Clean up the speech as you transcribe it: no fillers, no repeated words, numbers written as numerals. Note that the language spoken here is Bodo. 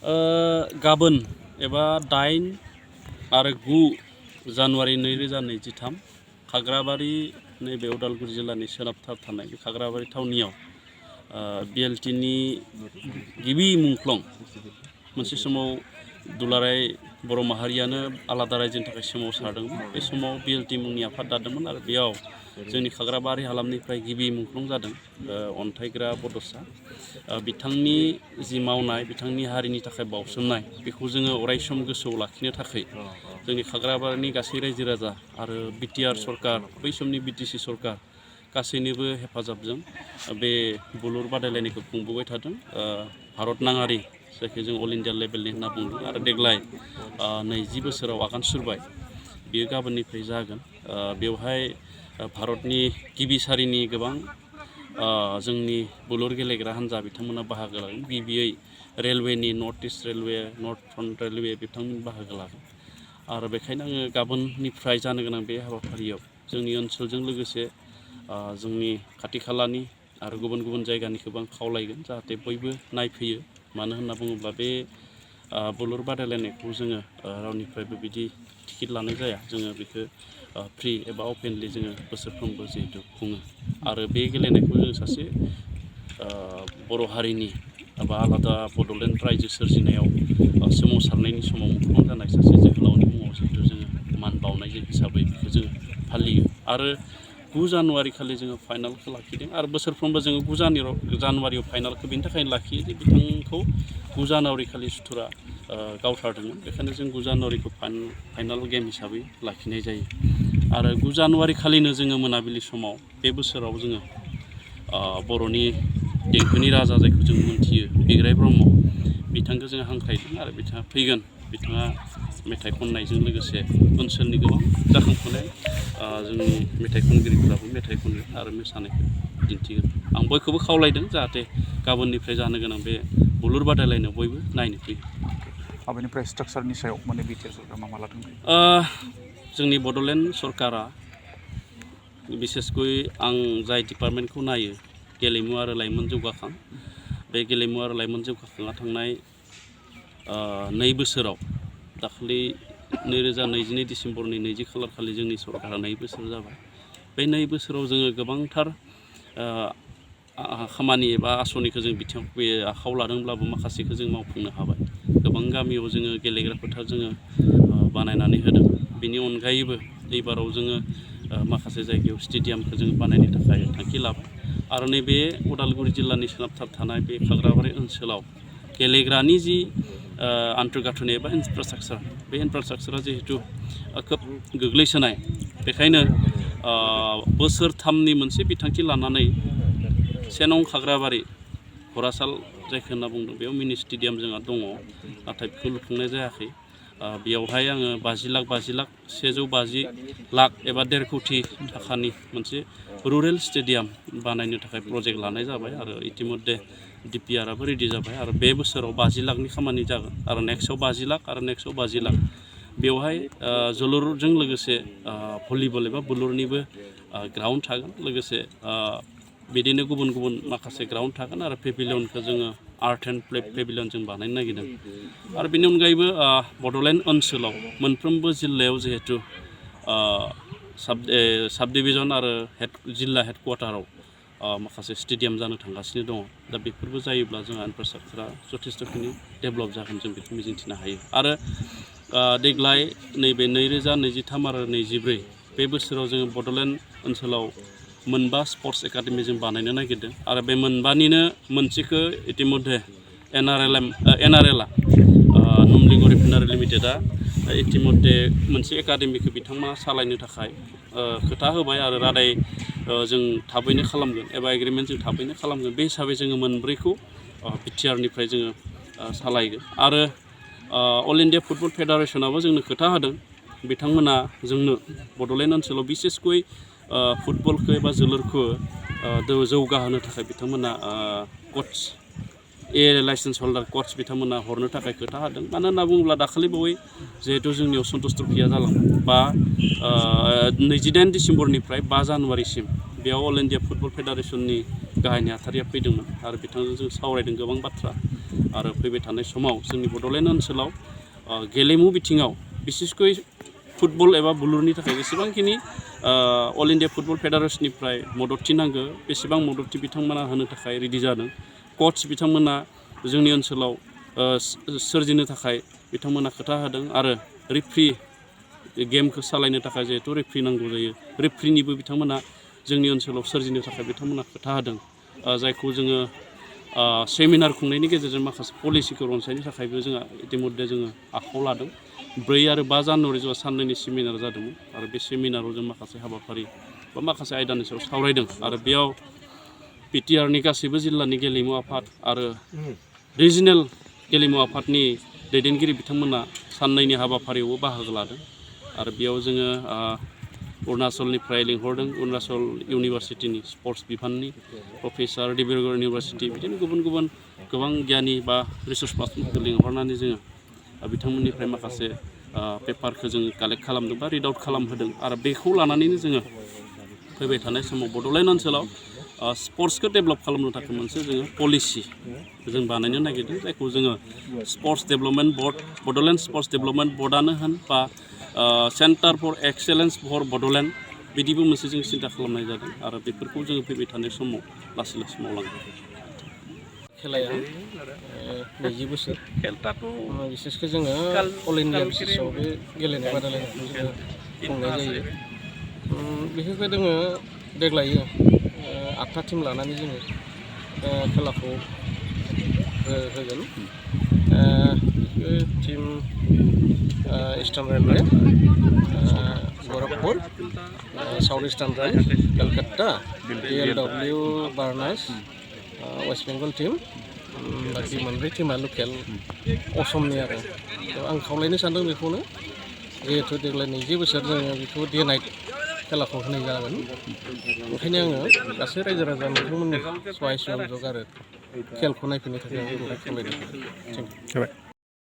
गाबोन एबा 8 आरो 9 जानुवारि 2023 खाग्राबारि नैबे उदालगुरि जिल्लानि सोनाबथार थानाय बे खाग्राबारि थावनियाव बिएलटिनि गिबि मुंख्लं मोनसे समाव दुलाराय बर' माहारियानो आलादा रायजोनि थाखाय सोमावसारदोंमोन। बे समाव बिएलटि मुंनि आफाद दादोंमोन आरो बेयाव जोंनि खाग्राबारि हालामनिफ्राय गिबि मुंख्लं जादों अन्थाइग्रा बड'सआ। बिथांनि जि मावनाय, बिथांनि हारिनि थाखाय बावसोमनाय, बेखौ जोङो अरायसम गोसोआव लाखिनो थाखाय जोंनि खाग्राबारिनि गासै रायजो राजा आरो बिटिआर सरकार, बै समनि बिटिसि सरकार गासैनिबो हेफाजाबजों बे बुलुर बादायलायनायखौ खुंबोबाय थादों। भारत नाङारि जायखौ जों अल इन्डिया लेभेलनि होनना बुंदों आरो देग्लाय 20 बोसोराव आगान सुरबाय। बियो गाबोननिफ्राय जागोन। बेवहाय भारतनि गिबि सारिनि गोबां जोंनि बुलुर गेलेग्रा हान्जा बिथांमोना बाहागो लागोन। गिबियै रेलवेनि north east railway, north frontier railway बिथांमोन बाहागो लागोन। आरो बेखायनो आङो गाबोननिफ्राय जानो गोनां बे हाबाफारियाव जोंनि ओनसोलजों लोगोसे जोंनि खाथि खालानि आरो गुबुन गुबुन जायगानिखौबो आं खावलायगोन जाहाथे बयबो नायफैयो। मानो होनना बुङोब्ला बे बुलुर बादायलायनायखौ जोङो रावनिफ्रायबो बिदि टिकेट लानाय जाया। जोङो बेखौ फ्रि एबा अपेनलि जोङो बोसोरफ्रोमबो जिहेतु खुङो। आरो बे गेलेनायखौ जों सासे बर' हारिनि एबा आलादा बड'लेण्ड रायजो सोरजिनायाव सोमावसारनायनि समाव मुंख्लं जानाय सासे जोहोलावनि मुङाव जिहेतु जोङो मान बावनाय हिसाबै बेखौ जोङो फालियो। आरो 9 जानुवारि खालि जोङो फाइनालखौ लाखिदों आरो बोसोरफ्रोमबो जोङो 9 जानुवारियाव फाइनालखौ बेनि थाखायनो लाखियो जे बिथांखौ 9 जानुवारि खालि सुथुरा गावथारदोंमोन। बेखायनो जों 9 जानुवारिखौ फाइनाल गेम हिसाबै लाखिनाय जायो। आरो 9 जानुवारि खालिनो जोङो मोनाबिलि समाव बे बोसोराव जोङो बर'नि देंखोनि राजा जायखौ जों मोनथियो बिग्राय ब्रह्म बिथांखौ जोङो हांख्रायदों आरो बिथाङा फैगोन। बिथाङा मेथाइ खननायजों लोगोसे ओनसोलनि गोबां जाखांफुनाय जोंनि मेथाइ खनगिरिफोराबो मेथाइ खनगोन आरो मोसानायखौ दिन्थिगोन। आं बयखौबो खावलायदों जाहाथे गाबोननिफ्राय जानो गोनां बे बुलुर बादायलायनायाव बयबो नायनो फैयो। बेनिफ्राय स्ट्राक्चारनि सायाव माने बिटिआर सरकारा मा लादों? जोंनि बड'लेण्ड सरकारा बिसेसकय आं जाय डिपार्टमेन्टखौ नायो गेलेमु आरो लाइमोन जौगाखां, बे गेलेमु आरो लाइमोन जौगाखांआ थांनाय 2 बोसोराव दाखालि 2022 डिसेम्बरनि 20 खालार खालि जोंनि सरकारा 2 बोसोर जाबाय। बे 2 बोसोराव जोङो गोबांथार खामानि एबा आसनिखौ जों बिथिङाव बे आखायाव लादोंब्लाबो माखासेखौ जों मावफुंनो हाबाय। गोबां गामियाव जोङो गेलेग्रा फोथार जोङो बानायनानै होदों। बेनि अनगायैबो एबाराव जोङो माखासे जायगायाव स्टेडियामखौ जोङो बानायनो थाखाय थांखि लाबाय। आरो नैबे उदालगुरि जिल्लानि सोनाबथार थानाय बे खाग्राबारि ओनसोलाव गेलेग्रानि जि आन्तर्गाथनि एबा इनफ्रास्ट्राक्चार, बे इनफ्रास्ट्राक्चारा जिहेतु खोब गोग्लैसोनाय, बेखायनो बोसोरथामनि मोनसे बिथांखि लानानै 1 नं खाग्राबारि हरासाल जायखौ होनना बुंदों बेयाव मिनि स्टेडियाम जोंहा दङ, नाथाय बेखौ लुफुंनाय जायाखै। बेयावहाय आङो 50 लाख 150 लाख एबा 1.5 कोटि थाखानि मोनसे रुरेल स्टेडियाम बानायनो थाखाय प्रजेक्ट लानाय जाबाय आरो इतिमध्य डिपिआरआबो रेडि जाबाय। आरो बे बोसोराव 50 लाखनि खामानि जागोन आरो नेक्स्टआव 50 लाख आरो नेक्स्टआव 50 लाख। बेवहाय जोलुरजों लोगोसे भलिबल एबा बुलुरनिबो ग्राउन्ड थागोन, लोगोसे बिदिनो गुबुन गुबुन माखासे ग्राउन्ड थागोन आरो पेभिलियनखौ जोङो आर्ट एन्ड पेभिलियन जों बानायनो नागिरदों। आरो बेनि अनगायैबो बड'लेण्ड ओनसोलाव मोनफ्रोमबो जिल्लायाव जिहेतु साब डिभिजन आरो जिल्ला हेडक्वार्टाराव माखासे स्टेडियाम जानो थांगासिनो दङ। दा बेफोरबो जायोब्ला जोंहा इनफ्रास्ट्राक्चारा जथेस्थ'खिनि डेभेलप जागोन, जों बेखौ मिजिंथिनो हायो। आरो देग्लाय नैबे 2023 आरो 2024 बे बोसोराव जोङो बड'लेण्ड ओनसोलाव 4 स्पर्ट्स एकाडेमि जों बानायनो नागिरदों आरो बे 4निनो मोनसेखौ इतिमध्य एनआरएलआ नुमलिगुरि रिफाइनारि लिमिटेडआ इतिमध्य मोनसे एकाडेमिखौ बिथांमोना सालायनो थाखाय खोथा होबाय आरो रादाय जों थाबैनो खालामगोन एबा एग्रिमेन्ट जों थाबैनो खालामगोन। बे हिसाबै जोङो 4खौ बिटिआरनिफ्राय जोङो सालायगोन। आरो अल इन्डिया फुटबल फेडारेसनाबो जोंनो खोथा होदों, बिथांमोना जोंनो बड'लेण्ड ओनसोलाव बिसेसकय फुटबलखौ एबा जोलुरखौ जौगाहोनो थाखाय बिथांमोना कच लाइसेन्स हल्डार कच बिथांमोना हरनो थाखाय खोथा होदों। मानो होनना बुङोब्ला दाखालि बावै जिहेतु जोंनियाव सन्तोष ट्रफिया जालांबाय 28 डिसेम्बरनिफ्राय 5 जानुवारिसिम बेयाव अल इन्डिया फुटबल फेडारेसननि गाहाय नेहाथारिया फैदोंमोन आरो बिथांजों जों सावरायदों गोबां बाथ्रा। आरो फैबाय थानाय समाव जोंनि बड'लेण्ड ओनसोलाव गेलेमु बिथिङाव बिसेसकै फुटबल एबा बुलुरनि थाखाय जेसेबांखिनि अल इन्डिया फुटबल फेडारेसननिफ्राय मददथि नांगौ बेसेबां मददथि बिथांमोना होनो थाखाय रेडि जादों। कच बिथांमोना जोंनि ओनसोलाव सोरजिनो थाखाय बिथांमोना खोथा होदों आरो रेफ्रि गेमखौ सालायनो थाखाय जिहेतु रेफ्रि नांगौ जायो रेफ्रिनिबो बिथांमोना जोंनि ओनसोलाव सोरजिनो थाखाय बिथांमोना खोथा होदों जायखौ जोङो सेमिनार खुंनायनि गेजेरजों माखासे पलिसिखौ रनसायनो थाखायबो जोंहा इतिमध्य जोङो आखायाव लादों। 4 आरो 5 जानुवारि जोंहा साननैनि सेमिनार जादोंमोन आरो बे सेमिनाराव जों माखासे हाबाफारि बा माखासे आयदानि सायाव सावरायदों आरो बेयाव बिटिआरनि गासैबो जिल्लानि गेलेमु आफाद आरो रिजिनेल गेलेमु आफादनि दैदेनगिरि बिथांमोना साननैनि हाबाफारियावबो बाहागो लादों आरो बेयाव जोङो अरुणाचलनिफ्राय लिंहरदों अरुणाचल इउनिभारसिटिनि स्पर्ट्स बिफाननि प्रफेसार डिब्रुगड़ इउनिभारसिटि बिदिनो गुबुन गुबुन गोबां गियानि बा रिसार्च पार्सनफोरखौ लिंहरनानै जोङो बिथांमोननिफ्राय माखासे पेपारखौ जोङो कालेक्ट खालामदों बा रिड आउट खालामहोदों आरो बेखौ लानानैनो जोङो फैबाय थानाय समाव बड'लेण्ड ओनसोलाव स्पर्ट्सखौ डेभेलप खालामनो थाखाय मोनसे जोङो पलिसि जों बानायनो नागिरदों जायखौ जोङो sports development board Bodoland sports development बर्डआनो होन बा centre for excellence for Bodoland बिदिबो मोनसे जों सिन्था खालामनाय जादों आरो बेफोरखौ जोङो फैबाय थानाय समाव लासै लासै मावलांगोन। खेलाया 20 बोसोर बिसेसकै जोङो अल इन्डिया बेसिसाव बे गेलेनाय बादायलायनायखौ जोङो खुंनाय जायो। बिखेखकै जोङो देग्लाय 8था टिम लानानै जोङो खेलाखौ होगोन। Team eastern railway Gorakhpur south eastern rail Kolkata BLW Bodos west Bengal team बाखि मोनब्रै टीमा लकेल असमनि आरो आं खावलायनो सानदों बेखौनो जिहेतु देग्लाय 20 बोसोर जोङो बेखौ डे नाइट खेलाखौ होनाय जागोन ओंखायनो आङो गासै रायजो राजा नोंथांमोननि सहाय सहयोग आरो खेलखौ नायफैनो थाखाय आं खावलायदों।